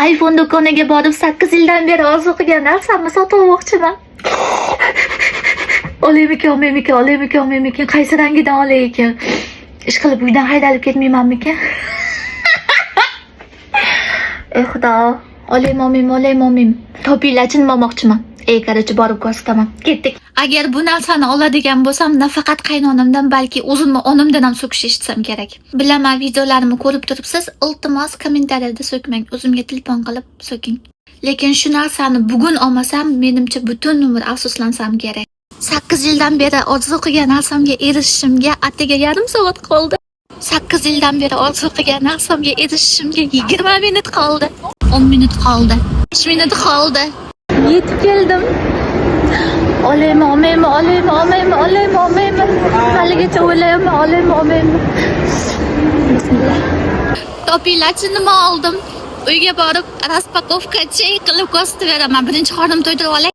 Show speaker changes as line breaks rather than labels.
iPhone do'koniga borib, 8 yildan beri orzu qilgan narsamni sotib olmoqchiman. Olaymikin, olmaymikin, olaymikin, olmaymikin, qaysi rangidan olay ekan? Ish qilib uydan haydalib ketmaymanmikin? Ey Xudo, olaymi, olmaymi, olaymi, olmaymi? Topinglarchi, nima olmoqchiman. Ey, короче, borib ko'rsataman. Ketdik. Agar bu narsani oladigan bo'lsam, nafaqat qaynonamdan, balki o'zimni onamdan ham so'kish eshitsam kerak. Bilaman, videolarimni ko'rib turibsiz, iltimos, kommentariyada so'kmang. O'zimga telefon qilib so'king. Lekin shu narsani bugun olmasam, menimcha, butun umr afsuslansam kerak. 8 yildan beri orzu qilgan narsamga erishishimga atigi yarim soat qoldi. 8 yildan beri orzu qilgan narsamga erishishimga 20 minut qoldi. 10 minut qoldi. 5 minut qoldi. Yetib keldim. Olaymi, olmaymi, olaymi, olmaymi, olaymi, olmaymi? Haligacha o'ylayapman, olaymi, olmaymi? Bismillah. Topinglarchi, nima oldim? Uyga borib распаковка чек qilib ko'rsatib beraman. Birinchi qornim to'ydirib olay.